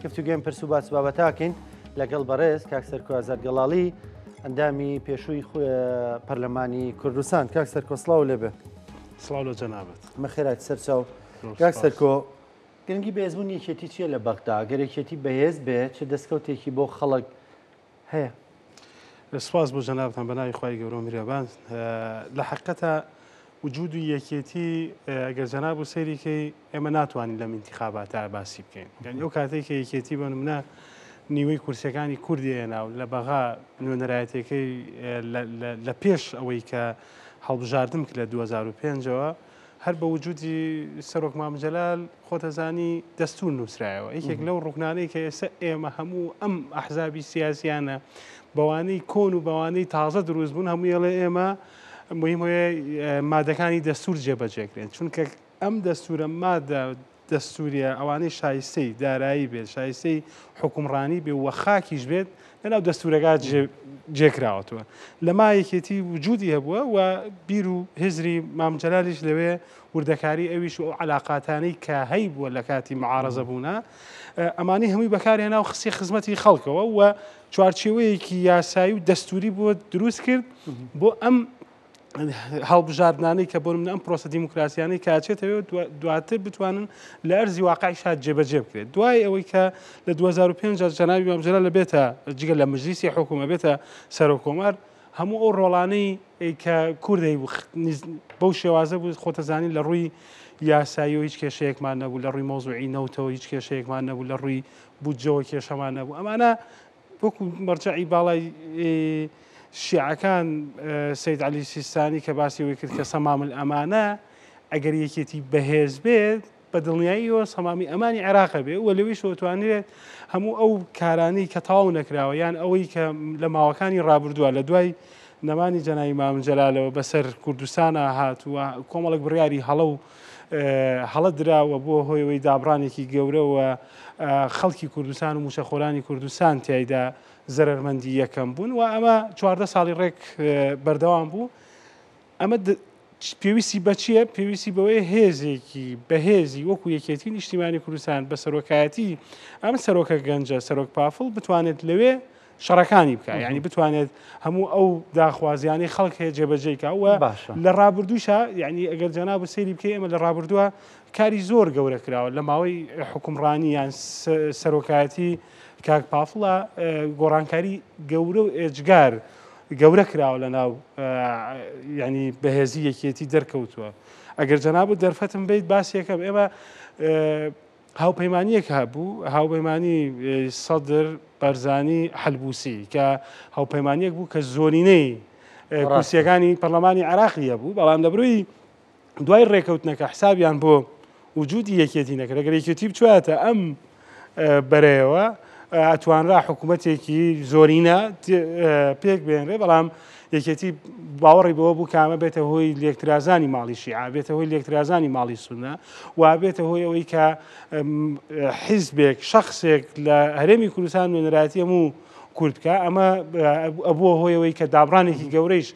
گفتوگوێن پرس و باس بابەتاکەین لەگەڵ بەڕێز کاک سەرکۆ ئازاد گەڵاڵی ئەندامی پێشووی پەرلەمانی کوردستان. کاک سەرکۆ سڵاو لێبێ. سڵاو لە جەنابت. مەخێرات سەرچاو. کاک سەرکۆ گرنگی بەهێزبوونی یەکێتی چییە لە بەغدا؟ گەر یەکێتی بەهێز بێ چ دەستکەوتێکی بۆ خەڵک هەیە؟ سپاس بۆ جەنابتان بە ناوی خوای گەورە و میرەبان. لە حەقیقەتا وجودی یەکێتی ئەگەر جەناب و سەیری کەی ئێمە ناتوانین لەم ئینتیخاباتە باسی بکەین. یعنی ئەو کاتێک کە یەکێتی بە نمونە نیوەی کورسیەکانی کوردی هێنا و لە بەغا نوێنەرایەتەکەی لە پێش ئەوەی کە هەڵبژاردن کرد لە 2005ەوە هەر بە وجودی سەرۆک مام جەلال خۆتەزانی دەستور نووسرایەوە. یەکێک لەو ڕوکنانەی کە ئێستا ئێمە هەموو ئەم ئەحزابی سیاسیانە بەوانەی کۆن و بەوانەی تازە دروست بوون هەموو ئێڵێ ئێمە مهم هەیە مادەکانی دەستور جێبەجێکرێن، چونکە ئەم دەستورە مادە دەستوریە ئەوانەی شایستەی دارایی بێت، شایستەی حکومڕانی بێ و خاکیش بێت لەناو دەستورەکە جێکراوەتەوە. لە ما یەکێتی وجودی هەبووە و بیر و هزری مام جەلالیش لەوێ وردەکاری ئەویش و ئەو علاقاتانەی کە هەیبووە لە کاتی معارەزە بوونە ئەمانی هەمووی بەکارهێنا و خستی خزمەتی خەڵکەوە و چوارچێوەیەکی یاسایی و دەستوری بۆ دروست کرد بۆ ئەم هەڵبژاردنانەی کە بۆ منە ئەم پرۆسە دیموکراسیانەی کاچێتەوە دواتر بتوانن لە ئەرزی واقعی شاد جێبەجێ بکرێت. دوای ئەوەی کە لە 2005 جەنابی مام جەلال بێتە جگە لە مەجلیسی حکوومە بێتە سەرۆک کۆمار، هەموو ئەو ڕۆڵانەی کە کوردەی بەو شێوازە بوو خۆتەزانی لە ڕووی یاسایی و هیچ کێشەیەکمان نەبوو، لە ڕووی مەوزوعی نەوتەوە هیچ کێشەیەکمان نەبوو، لە ڕووی بودجەوە کێشەمان نەبوو. ئەمانە وەکو مەرجەعی باڵای شیعەکان سید عەلی سیستانی کە باسی ئەوەی کرد کە سەمام ئەمانە ئەگەر یەکێتی بەهێز بێت بە دڵنیاییەوە سەمامی ئەمانی عێراقە بێ و لەویشەوە توانرێت هەموو ئەو کارانەی کە تەواو نەکراوە یان ئەوەی کە لە ماوەکانی ڕابردووە لە دوای نەمانی جەنابی مام جەلالەوە بەسەر کوردستانە هاتووە کۆمەڵێک بڕیاری هەڵە و هەڵە دراوە بۆ هۆیەوەی دابڕانێکی گەورەوە خەڵکی کوردستان و موچەخۆرانی کوردستان تیایدا زەرەرمەندی یەکەم بوون و ئەمە 14 ساڵی ڕێک بەردەوام بوو. ئەمە پێویستی بە چییە؟ پێویستی بەوەیە هێزێکی بەهێزی وەکو یەکێتی نیشتیمانی کوردستان بە سەرۆکایەتی ئەم سەرۆکە گەنجە سەرۆک پافڵ بتوانێت لەوێ شەڕەکانی بکە، یعنی بتوانێت هەموو ئەو داخوازیانەی خەڵک هەیە جێبەجێی کا. و لە ڕابردووشا یعنی ئەگەر جەناب و سەیری بکەی ئێمە لە ڕابردووە کاری زۆر گەورە کراوە لە ماوەی حکومڕانی یان سەرۆکایەتی کاک پافڵە گۆڕانکاری گەورە و ئێجگار گەورە کراوە لە ناو ینی بەهێزی یەکێتی دەرکەوتووە. ئەگەر جەناب و دەرفەتم بیت باسیەکەم ئێمە هاوپەیمانیەک هەبوو، هاوپەیمانی سەدر بەرزانی حەلبوسی کە هاوپەیمانیەک بوو کە زۆرینەی کورسیەکانی پەرلەمانی عراقی هەبوو، بەڵام لە بروی دوای ڕێکەوتنەکە حسابیان بۆ وجودی یەکێتی نەکرد. ئەگەر یەکێتی بچوایەتە ئەم بەرەیەوە ئەتوانرا حکوومەتێکی زۆرینە پێک بێنرێ، بەڵام یەکێتی باوەڕی بەوە بوو کامە بێتە هۆی لێکترازانی ماڵی شیعە، بێتە هۆی لێکترازانی ماڵی سونە و بێتە هۆی ئەوەی کە حیزبێک شخصێک لە هەرێمی کوردستان نوێنەرایەتی هەموو کورد بکە. ئەمە ئەبووە هۆی ئەوەی کە دابڕانێکی گەورەیش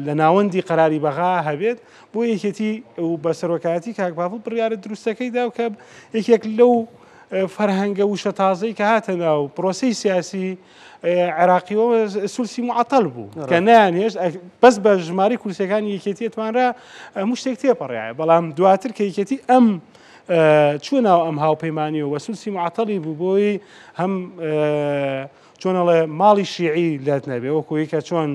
لە ناوەندی قەراری بەغا هەبێت بۆ یەکێتی و بە سەرۆکایەتی کاک پافڵ بڕیارە دروستەکەی دا و کە یەکێک لەو فەرهەنگە وشە تازەی کە هاتە ناو پرۆسەی سیاسی عێراقیەوە سولسی معطل بوو کە نەیانهێشت بەس بە ژمارەی کورسیەکانی یەکێتی توانرا هەموو شتێک تێپەڕایە. بەڵام دواتر کە یەکێتی ئەم چوە ناو ئەم هاوپەیمانیەوە وە سولسی معطلی بوو بۆی هەم چۆنەڵێ ماڵی شیعی لەت نەبێ وەکوی کە چۆن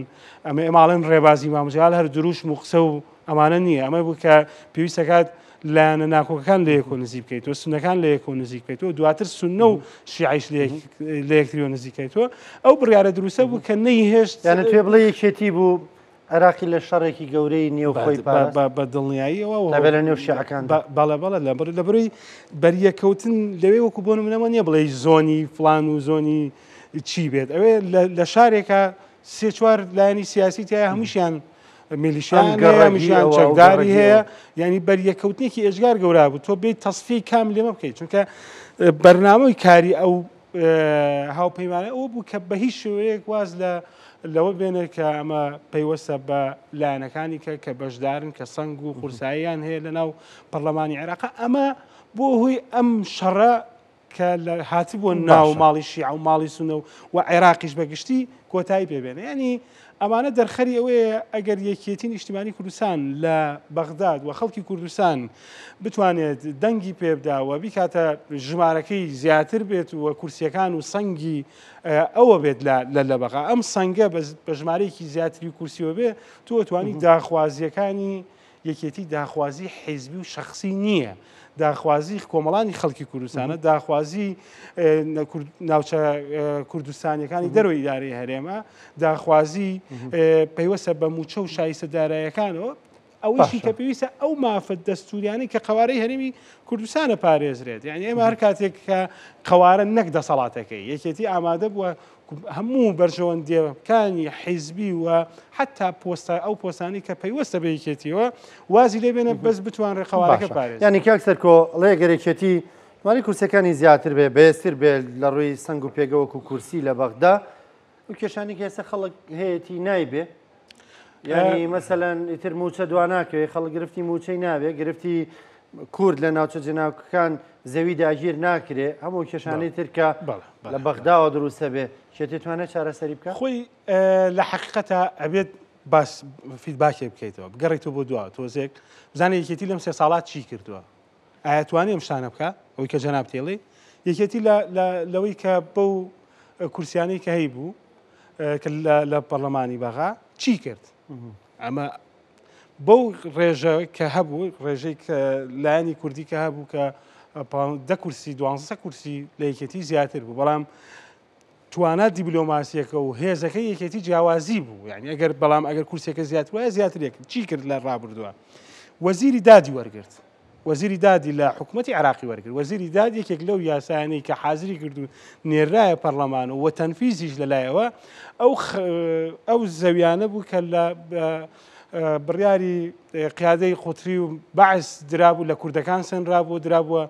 ئەمە ئێماڵێن ڕێبازی مامجال هەر دروشم و قسە و ئەمانە نییە، ئەمە بوو کە پێویستەکات لایەنە ناکۆکەکان لە یەکۆ نزیک بکەیتەوە، سوننەکان لە یەکۆ نزیک بکەیتەوە، دواتر سوننە و شیعەیش لە یەکتریەوە نزیک بکەیتەوە. ئەو بڕیارە دروستە بوو کە نەیهێشت. یانە توێ بڵێ یەکێتی بوو عێراقی لە شەڕێکی گەورەی نێوخۆی پاراست؟ بە دڵنیاییەوە و تایبەت لە نێو شیعەکاندا. بەڵێ بەڵێ، لە بەرەی بەریەککەوتن لەوێ وەکو بۆ نمونەوە نییە بڵێی زۆنی فڵان و زۆنی چی بێت، ئەوێ لە شارێکە سێ چوار لایەنی سیاسی تایە هەمووشیان میلیشیان هەمیشان چەکداری هەیە، ینی بەریەکەوتنێکی ئێجگار گەورە بوو. تۆ بێت تەسفی کام لێمە بکەیت، چونکە بەرنامەی کاری ئەو هاوپەیمانە ئەو بوو کە بە هیچ شێوەیەک واز لە لەوە بێنێت کە ئەمە پەیوەستە بە لایەنەکانی کە کە بەشدارن کە سەنگ و قورساییان هەیە لە ناو پەرلەمانی عێراق. ئەمە بۆ هۆی ئەم شەڕە کە لە هاتبووە ناو ماڵی شیعە و ماڵی سونە و عێراقیش بە گشتی کۆتایی پێ بێنێ. یانی ئەمانە دەرخەری ئەوەیە ئەگەر یەکێتی نیشتیمانی کوردستان لە بەغداد و خەڵکی کوردستان بتوانێت دەنگی پێبدا و بیکاتە ژمارەکەی زیاتر بێت و کورسیەکان و سەنگی ئەوە بێت لە لە بەغا ئەم سەنگە بە ژمارەیەکی زیاتری کورسیەوە بێ تۆ توانی داخوازیەکانی یەکێتی داخوازی حیزبی و شەخسی نییە، داخوازی کۆمەڵانی خەڵکی کوردستانە، داخوازی ناوچە کوردستانیەکانی دەرەوەی ئیدارەی هەرێمە، داخوازی پەیوەستە بە موچە و شایستە دارایەکانەوە. ئەوەیشی کە پێویستە ئەو مافە دەستوریانەی کە قەوارەی هەرێمی کوردستانە پارێزرێت، یعنی ئێمە هەر کاتێک کە قەوارە نەک دەسەڵاتەکەی یەکێتی ئامادە بووە هەموو بەرژەوەندییەکانی حیزبی و حەتا پۆستە ئەو پۆستانەی کە پەیوەستە بە یەکێتیەوە وازی لێ بێنە بەس بتوانرێ قەوارەکە باشە پارێزرێت. یانی کاک سەرکۆ ئەڵێ گەر یەکێتی توانی کورسیەکانی زیاتر بێ بەهێزتر بێ لە ڕووی سەنگ و پێگە وەکو کورسی لە بەغدا ئەو کێشانەی کە ئێستا خەڵک هەیەتی نایبێ یعنی مەسەلەن ئیتر موچە دوا ناکەوێ خەڵک گرفتی موچەی ناوێ گرفتی کورد لە ناوچە جێناوکەکان زەوی داگیر ناکرێ هەموو کێشانەی تر کە لە بەغداوە دروستە بێ شێتی توانێت چارەسەری بکە خۆی لە حقیقەتە ئەبێت باس feedback ێک بکەیتەوە بگەڕێیتەوە بۆ دوا تۆزێک بزانە یەکێتی لەم سێ ساڵات چی کردووە ئایا توانی ئەم شتانە بکە ئەوەی کە جەناب تێڵی یەکێتی لەوەی کە بەو کورسیانەی کە هەی بوو کە لە پەرلەمانی بەغا چی کرد ئەمە بەو ڕێژە کە هەبوو ڕێژەی کە لایەنی کوردی کە هەبوو کە دە کورسی دوانزە کورسی لە یەکێتی زیاتر بوو بەڵام توانا دیبلۆماسیەکە و هێزەکەی یەکێتی جیاوازی بوو یعنی ئەگەر بەڵام ئەگەر کورسێکە زیاتر وایە زیاتر یەک چی کرد لە ڕابردووە وەزیری دادی وەرگرت وەزیری دادی لە حکوومەتی عراقی وەرگرت وەزیری داد یەکێک لەو یاسایانەی کە حازری کرد و نێرایە پەرلەمان و تەنفیزیش لەلایەوە ئەو ئەو زەویانە بوو کە لە بڕیاری قیادەی قوتری و بەعس درابوو لە کوردەکان سەنرابوو درابووە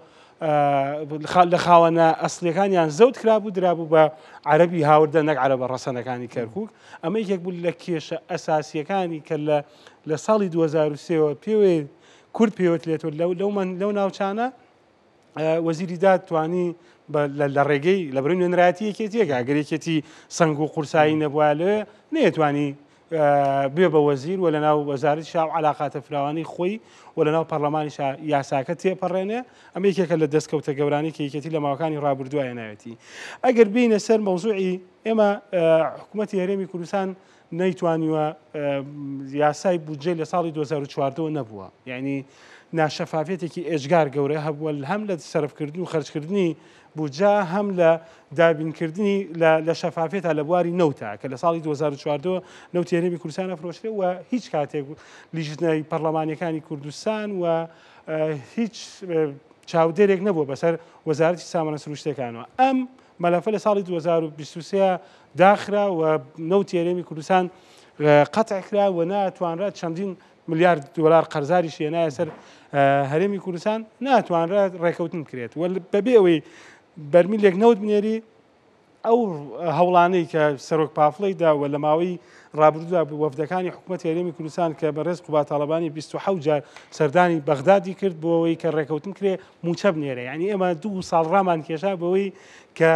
لە خاوەنە ئەسڵیەکانیان زەوت کرابوو درابوو بە عەرەبی هاوردە نەک عەرەبە ڕەسەنەکانی کەرکک ئەمە یەکێک بوو لە کێشە ئەساسیەکانی کە لە لە ساڵی 2023ەوە پێوەی کورد پێوەت لێتەوە لەو لەو من لەو ناوچانە وەزیری داد توانی لە ڕێگەی لە بەرەی نوێنەرایەتی یەکێتیەکە گەر یەکێتی سەنگ و قورسایی نەبووە لەوێ نەیەتوانی بێ بە وەزیر و لەناو وەزارەتی شا و عەلاقاتە فراوانەی خۆی و لەناو پەرلەمانیشا یاساکە تێپەڕێنێ، ئەمە یەکێکە لە دەستکەوتە گەورانەی کە یەکێتی لە ماوەکانی ڕابردووە هێناوێتی. ئەگەر بێینە سەر مەوزوعی ئێمە حکوومەتی هەرێمی کوردستان نەیتوانیوە یاسای بودجەی لە ساڵی 2014 نەبووە یعنی ناشەفافیەتێکی ئێجگار گەورە هەبووە هەم لە سەرفکردن و خەرجکردنی بودجە هەم لە دابینکردنی لە شەفافیەتا لە بواری نەوتا کە لە ساڵی 2014 نەوتی هەرێمی کوردستان ئەفرۆشرێ و هیچ کاتێک لیژنەی پەرلەمانیەکانی کوردستان و هیچ چاودێرێک نەبووە بەسەر وەزارەتی سامانە سروشتەکانەوە ئەم مەلەفە لە ساڵی 2023 داخرا و نەوتی هەرێمی کوردستان قەتع کرا و ناتوانرا چەندین ملیار دۆلار قەرزاریش هێنایە سەر هەرێمی کوردستان ناتوانرا ڕێکەوتن بکرێت و بەبێ ئەوەی بەرمیلێک نەوت بنێری ئەو هەوڵانەی کە سەرۆک پافڵی دا و لە ماوەی ڕابردوودا وەفدەکانی حکوومەت هەرێمی کوردستان کە بەڕێز قوباد تاڵەبانی 27 جار سەردانی بەغدادی کرد بۆ ئەوەی کە ڕێکەوتن کرێ مووچە بنێرە یعنی ئێمە دوو ساڵ ڕامان کێشا بەوەی کە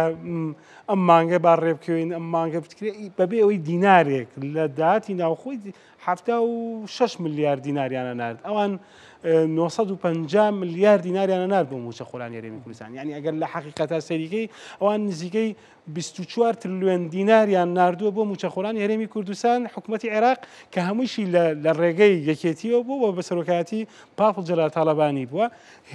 ئەم مانگە با ڕێبکەوین ئەم مانگە بکرێ بەبێ ئەوەی دینارێک لە داهاتی ناوخۆی 76 ملیار دیناریانە نارد ئەوان 950 ملیار دیناریانە نارد بۆ مووچە خۆرانی هەرێمی کوردستان یعنی ئەگەر لە حەقیقەتا سەریکەی ئەوان نزیکەی 24 ترلیۆن دیناریان ناردووە بۆ مووچەخۆرانی هەرێمی کوردستان حکوومەتی عێراق کە هەموویشی لە ڕێگەی یەکێتیەوە بوو بە سەرۆکایەتی پافڵ جەلال تاڵەبانی بووە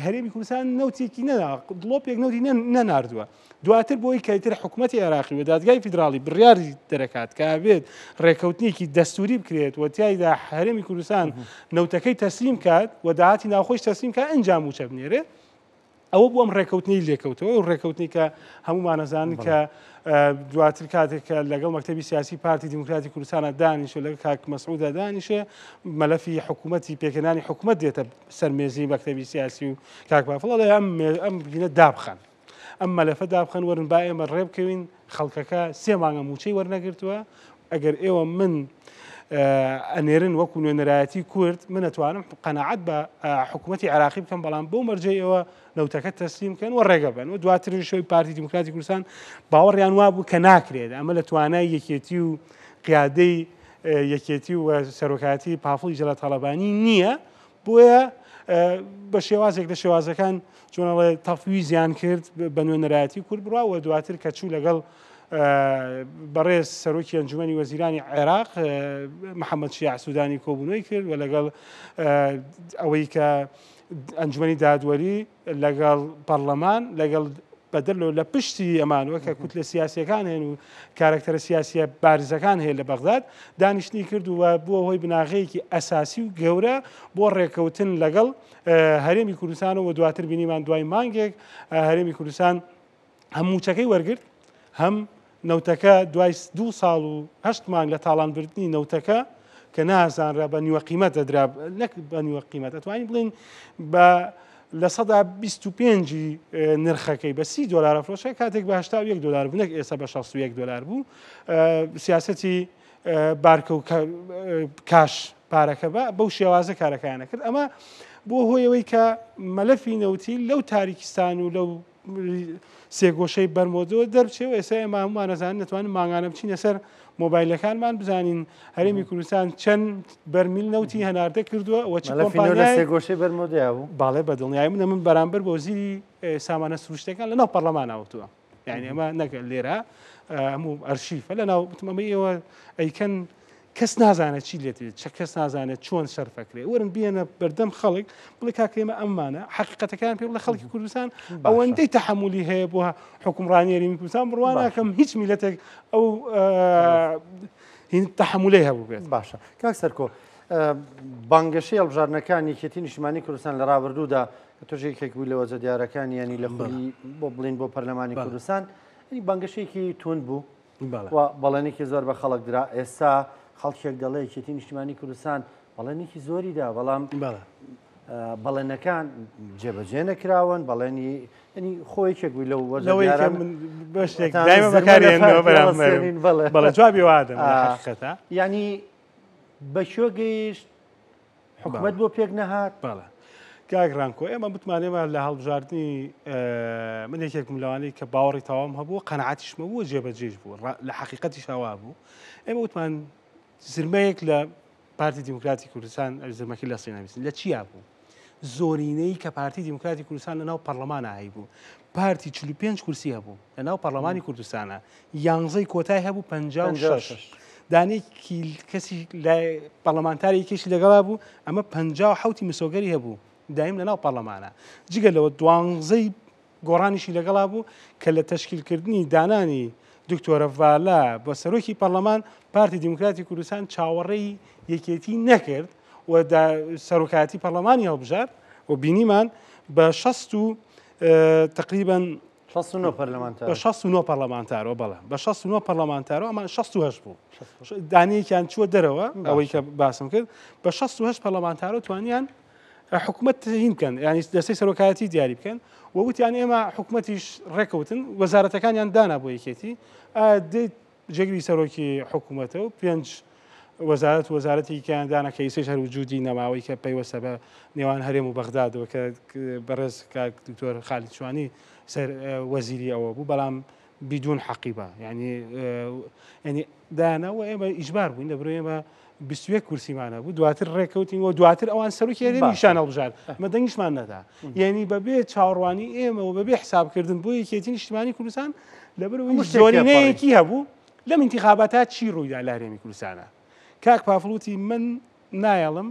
هەرێمی کوردستان نەوتێکی نەدا دڵۆپێک نەوتی نەناردووە دواتر بۆی کە ئیتر حکومەتی عێراقی و دادگای فیدراڵی بڕیاری دەرەکات کە ئەبێت ڕێکەوتنێکی دەستوری بکرێت و تیایدا هەرێمی کوردستان نەوتەکەی تەسلیم کات و داهاتی ناوخۆش تەسلیم کات ئینجا مووچە بنێرێت ئەوە بوو ئەم ڕێکەوتنی لێکەوتەوە و ڕێکەوتنی کە هەمومانەزانن کە دواتر کاتێک کە لەگەڵ مەکتەبی سیاسی پارتی دیموکراتی کوردستانە دانیشێ لەگەڵ کاک مەسعودا دانیشێ مەلەفی حکوومەتی پێکهێنانی حکوومەت دێتە سەر مێزی مەکتەبی سیاسی و کاک بافڵ ئەڵێ ئەم ئەم بینە دابخەن ئەم مەلەفە دابخەن وەرن با ئێمە ڕێبکەوین خەڵکەکە سێ مانگە مووچەی وەرنەگرتووە ئەگەر ئێوە من ئەنێرن وەکو نوێنەرایەتی کورد من ئەتوانم قەناعەت بە حکوومەتی عێراقی بکەم بەڵام بەو مەرجەی ئێوە نەوتەکە تەسلیم بکەن و ڕێگە بن و دواتر شەوی پارتی دیموکراتی کوردستان باوەڕیان وابوو کە ناکرێت ئەمە لە توانای یەکێتی و قیادەی یەکێتی و سەرۆکایەتی پافڵی جەلال تاڵەبانی نییە بۆیە بە شێوازێک لە شێوازەکان چۆنەڵێ تەفویزیان کرد بە نوێنەرایەتی کورد بڕا و دواتر کە چوو لەگەڵ بەڕێز سەرۆکی ئەنجومەنی وەزیرانی عێراق محەممەد شیاع سوودانی کۆبوونەوەی کرد و لەگەڵ ئەوەی کە ئەنجومەنی دادوەری لەگەڵ پەرلەمان لەگەڵ بەدەر لەوە لە پشتی ئەمانەوە کە کوتلە سیاسیەکان هەن و کارەکتەرە سیاسیە بارزەکان هەیە لە بەغداد دانیشتنی کرد و بووە هۆی بناغەیەکی ئەساسی و گەورە بۆ ڕێکەوتن لەگەڵ هەرێمی کوردستان و دواتر بینیمان دوای مانگێک هەرێمی کوردستان هەم مووچەکەی وەرگرت هەم نەوتەکە دوای دوو ساڵ و هەشت مانگ لە تاڵانبردنی نەوتەکە کە نازانرا بە نیوە قیمەت دەدرا نەک بە نیوە قیمەت ئەتوانین بڵێین بە 25% نرخەکەی بە 30 دلار فرۆشە کاتێک بە 81 دلار بوو نەک ئێستا بە 61 دلار بوو سیاسەتی بارکە و کاش پارەکە بە بەو شێوازە کارەکانە کرد ئەمە بۆ هۆیەوەی کە مەلەفی نەوتی لەو تاریکستان و لەو سێگۆشەی بەرمۆدەوە دەربچێ و ئێستا ئێمە هەموومان ئەزانین دەتوانین مانگانە بچینە سەر مۆبایلەکانمان بزانین هەرێمی کوردستان چەند بەرمیل نەوتی هەناردە کردووە و چ کۆمپانیای سێگۆشەی بەرمۆدەیا بوو باڵێ بە دڵنیایی من من بەرامبەر بە وەزیری سامانە سروشتەکان لەناو پەرلەمان وتووە یعنی ئەمە نەکە لێرە هەموو ئەرشیفە لەناو وتم ئەمە ئێوە ئەیکەن کەس نازانێت چی لێت چە کەس نازانێت چۆن سەرفەکرێ وەرن بێنە بەردەم خەڵک بڵێ کاکە ئێمە ئەمانە حەقیقەتەکان پێ بڵێ خەڵکی کوردستان ئەوەندەی تەحەمولی هەیە بۆ حکومڕانی هەرێمی کوردستان بڕوا ناکەم هیچ میلەتێک ئەو هین تەحەمولەی هەبوو بێت باشە کاک سەرکۆ بانگەشەی هەڵبژاردنەکان یەکێتی نیشتمانی کوردستان لە ڕابردوودا کە تۆش یەکێک بووی لە وەجە دیارەکان ینی لە خولی بۆ بڵین بۆ پەرلەمانی کوردستان بانگەشەیەکی توند بوو و بەڵێنێکی زۆر بە خەڵک درا، ئێستا خەڵکێک دەڵێ یەکێتی نیشتیمانی کوردستان بەڵێنێکی زۆری دا، بەڵام بەڵێنەکان جێبەجێ نەکراون، بەڵێنی ینی خۆ یەکێک بووی لەو وەرزە بەڵێ جوابی وادەم حەقیقەتە یعنی بە کوێ گەیشت؟ حکومەت بۆ پێک نەهات؟ بەڵێ کاک ڕانکۆ ئێمە بتمان ئێمە لە هەڵبژاردننی من یەکێکم لەوانەی کە باوەڕی تەواوم هەبوو قەنەعاتیشمە بوو جێبەجێش بوو لە حقیقەتی شاوا بوو ئێمە وتمان زرمەیەک لە پارتی دیموکراتی کوردستان زرمەکەی لە سیناویستن لە چیا بوو زۆرینەی کە پارتی دیموکراتی کوردستان لە ناو پەرلەمانە هەیبوو پارتی 45 کورسی هەبوو لە ناو پەرلەمانی کوردستانە یانزەی کۆتای هەبوو 56 دانێکی کەسی لای پەرلەمانتارێکیش لەگەڵا بوو ئەمە 57 مسۆگەری هەبوو دایم لە ناو پەرلەمانە جگە لەوە دوانزەی گۆڕانیشی لەگەڵا بوو کە لە تەشکیلکردنی دانانی دکتۆرە ڤالا بە سەرۆکی پەرلەمان پارتی دیموکراتی کوردستان چاوەڕێی یەکێتی نەکرد و سەرۆکایەتی پەرلەمانی هەڵبژارد و بینیمان بە 60 و تقریبا 69 پەرلەمانتار بە 69 پەرلەمانتارەوە بەڵێ بە 69 پەرلەمانتارەوە ئەمان 68 بوو دانەیەکیان چووە دەرەوە ئەوەی کە باسم کرد بە 68 پەرلەمانتارەوە توانیان حکومەت هین بکەن ینی دەستەی سەرۆکایەتی دیاری بکەن و وتیان ئێمە حکومەتیش ڕێکەوتن وەزارەتەکانیان دانا بۆ یەکێتی دێت جێگری سەرۆکی حکوومەتە و پێنج وەزارەت وەزارەتی کەیان دانا کە ئیسەش هەر وجودی نەماوەی کە پەیوەستە بە نێوان هەرێم و بەغدادەوە کە بەڕێز کاک دکتۆر خالید شوانی سەر وەزیری ئەوە بوو بەڵام بدون حەقیبە یعنی یعنی دانا و ئێمە ئیجبار بووین لە برۆ ئێمە 21 کورسیمان هەبوو دواتر ڕێکەوتین و دواتر ئەوان سەرۆکی هەرێمیشان هەڵبژارد مە دەنگیشمان نەدا یعنی بەبێ چاوەڕوانی ئێمە و بەبێ حسابکردن بۆ یەکێتی نیشتیمانی کوردستان لەبەرئەوەی زۆرینەیەکی هەبوو لەم ئینتیخاباتە چی ڕوویدا لە هەرێمی کوردستانە کاک پافڵ وتی من نایەڵم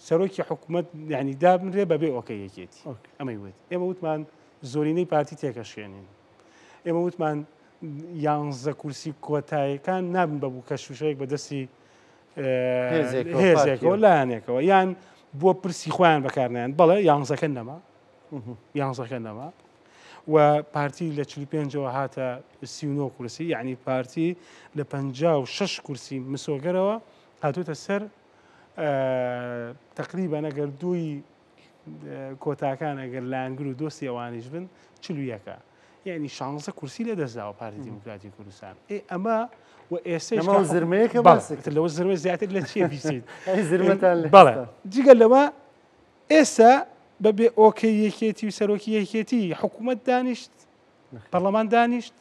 سەرۆکی حکوومەت یعنی دابنرێ بەبێ ئۆکەی یەکێتی ئەمەی وت ئێمە وتمان زۆرینەی پارتی تێکەشێنین ئێمە وتمان یانزە کورسی کۆتایەکان نابن بە بوو کە شوشەیەک بە دەستی هێزێکەوە لایەنێکەوە یان بۆ پرسی خۆیان بەکارنیان بەڵێ یانزەکە نەما یانزەکە نەما و پارتی لە 45ەوە هاتە 39 کورسی یعنی پارتی لە 56 کورسی مسۆگەرەوە هاتوتە سەر تقریبا ئەگەر دووی کۆتاکان ئەگەر لایەنگر و دۆستی ئەوانیش بن 41ە. یعنی 16 کورسی لە دەستداوە پارتی دیموکراتی کوردستان. ئێ ئەمە و ئێستەیش ئەمە کە ئەو زرمەیە کە بەڵێ، باست کرد. لەوە زرمە زیاتر لە چییە بیسیت؟ ئەی زرمەتان لێ بەڵێ ئێستا. جگە لەوە ئێستا بەبێ ئۆکەی یەکێتی و سەرۆکی یەکێتی حکوومەت دانیشت، پەرلەمان دانیشت،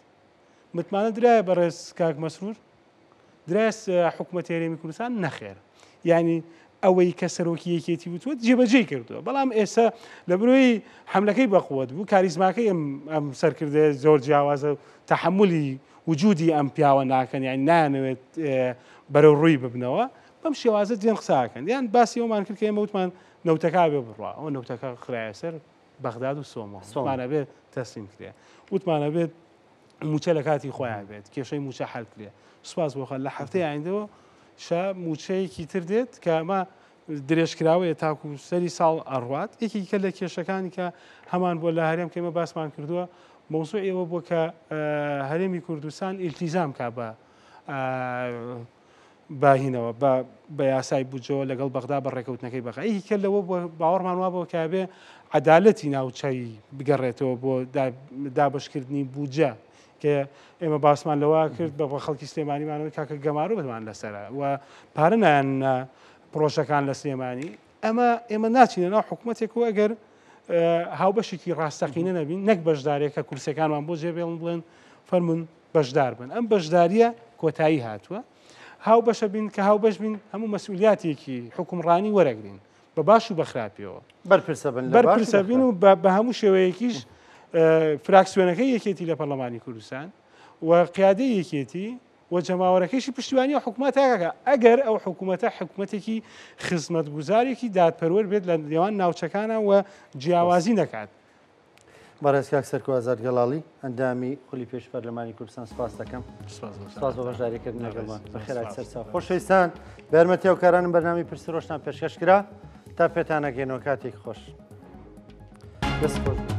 متمانە درایە بەڕێز کاک مەسرور، درایە حکوومەتی هەرێمی کوردستان؟ نەخێر. یعنی ئەوەی کە سەرۆکی یەکێتی وتووە جێبەجێی کردووە، بەڵام ئێستا لە برۆی حملەکەی بەقوت بوو، کاریزماکەی ئەم سەرکردەیە زۆر جیاوازە و تەحەمولی وجودی ئەم پیاوە ناکەن، یعنی نایانەوێت بەرەو ڕووی ببنەوە، بەم شێوازە جێن قساکەن. یان باسی ئەومان کرد کە ئێمە وتمان نەوتەکە بێ بڕوا، ئەوە نەوتەکە خرایە سەر بەغداد و سۆمۆ، سۆمۆ. وتمانە بێت تەسلیم کرێ، وتمانە بێت موچە لە کاتی خۆیان بێت، کێشەی موچە حل کرێ. سوپاس بۆ خوا لە هەفتەی ئایندەوە شا موچەیەکی تر دێت کە ئەمە درێژکراوەیە تاکو سەری ساڵ ئەڕوات. یەکێکی کە لە کێشەکانی کە هەمان بووە لە هەرێم کە ئێمە باسمان کردووە، مەوزوع ئێوە بووە کە هەرێمی کوردستان ئیلتیزام کا بە باهینەوە بە یاسای بودجەوە لەگەڵ بەغدا بە ڕێکەوتنەکەی بەغا. یەکێکی کە لەوە بووە باوەڕمان وا بووە کە بێ عەدالەتی ناوچەی بگەڕێتەوە بۆ دابەشکردنی بودجە، کە ئێمە باسمان لەوە کرد بە خەڵکی سلێمانیمانەوەی کاکە گەمارۆ بمان لەسەرە و پارە نایەن پرۆژەکان لە سلێمانی. ئەمە ئێمە ناچینە ناو حکوومەتێک و ئەگەر هاوبەشێکی ڕاستەقینە نەبین، نەک بەشدارێک کە کورسەکانمان بۆ جێبێڵن بڵێن فەرمونون بەشدار بن. ئەم بەشداریە کۆتایی هاتووە. هاوبەشە بین کە هاوبەش بین هەموو مەسئولیاتێکی حکومڕانی وەرەگرین بە باش و بە خراپیەوە. بەرپرسە بن لە باش و بەرپرسە بین و بە هەموو شێوەیەکیش فراکسیۆنەکەی یەکێتی لە پەرلەمانی کوردستان و قیادەی یەکێتی و جەماوەرەکەیشی پشتیوانی ئەو حکوومەتەکە، ئەگەر ئەو حکوومەتە حکوومەتێکی خزمەتگوزارێکی دادپەروەر بێت لە نێوان ناوچەکانە و جیاوازی نەکات. بەڕێز کاک سەرکۆ ئازاد گەڵاڵی، ئەندامی خولی پێش پەرلەمانی کوردستان، سپاس دەکەم. سپاس بۆ بەشداریکردن لەگەڵمان. بەخێرات سەرچاو. خۆشەویستان، بە یارمەتی هاوکارانم بەرنامەی پرسی ڕۆژتان پێشکەش کرا. تا پێتانەگەینەوە کاتێک خۆش. دەست خۆش.